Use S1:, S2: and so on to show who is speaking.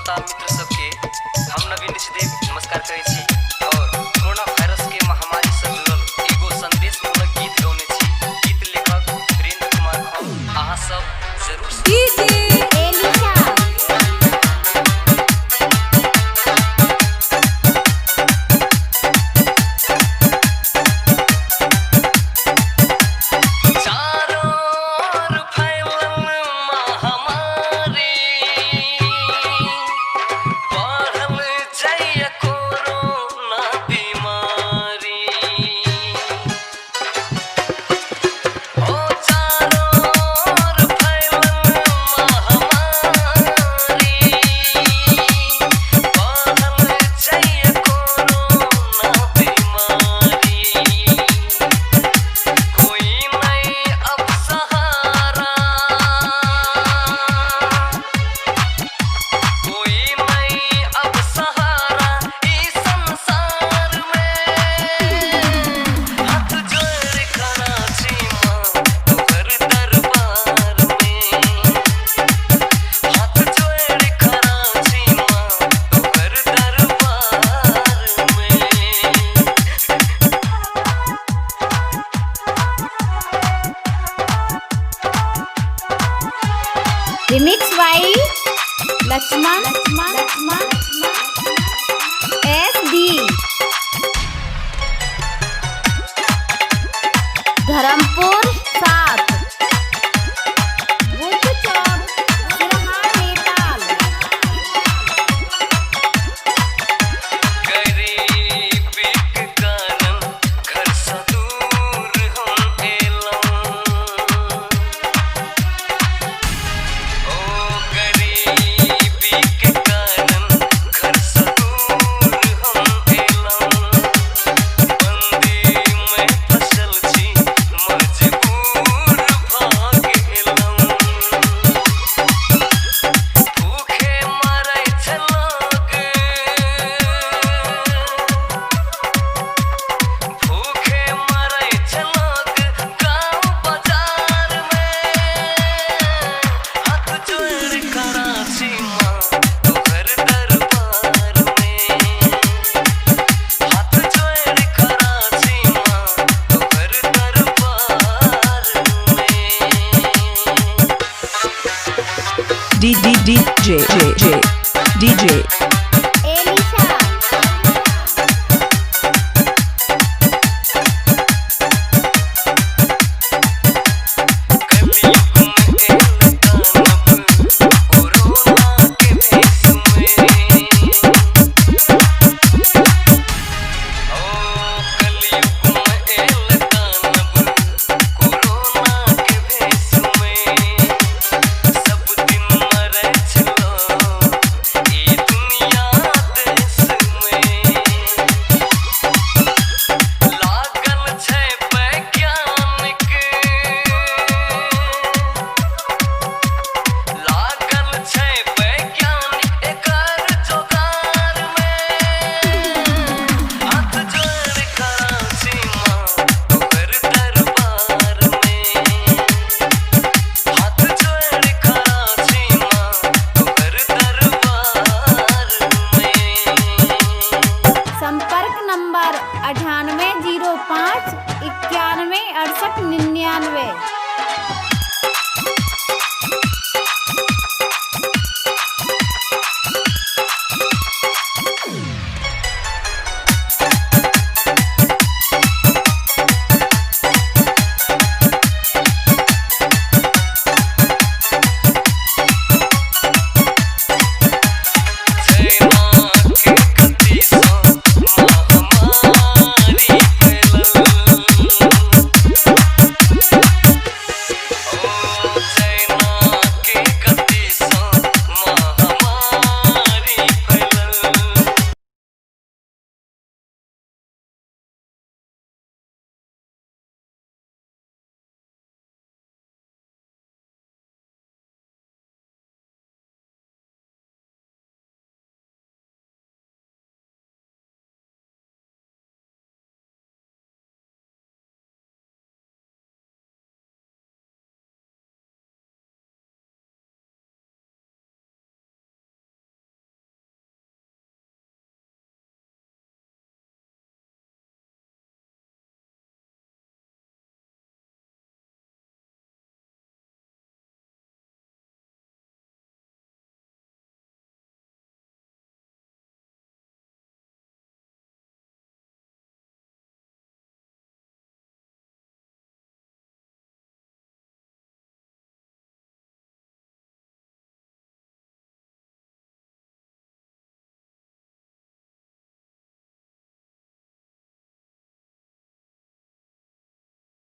S1: श्रोता मित्र सबके हम नवीन ऋषिदेव नमस्कार करै छी और कोरोना वायरस के महामारी से जुड़ल एगो संदेश मूलक गीत गौने छी। गीत लेखक वीरेंद्र कुमार खान। अहाँ सब जरूर
S2: एलिशा।
S1: चारों ओर फैलल महामारी, बढ़ल जाइए कोरोना बीमारी। ओ चारों ओर फैलल महामारी, बढ़ल जाइए कोरोना बीमारी। कोई नहीं अब सहारा, कोई नहीं अब सहारा इस संसार में। हाथ जोड़ खड़ा छी माँ तोहर दरबार में, हाथ जोड़ खड़ा छी माँ तोहर दरबार में।
S2: Remix by Laxman Laxman S D Dharampur 7, Buddha Chowk, Siraha, Nepal.
S1: गरीबी के कारण घर से दूर हम एलौं। ओ गरीबी के कारण घर से दूर हम एलौं। बंदी में फसल छी मजबूर भऽ गेलौं। भूखे मरै छै लोग, भूखे मरै छै लोग गाँव बाजार में। हाथ जोड़ खड़ा छी माँ तोहर दरबार में, हाथ जोड़ खड़ा छी माँ तोहर दरबार में।
S3: D D D J J J D J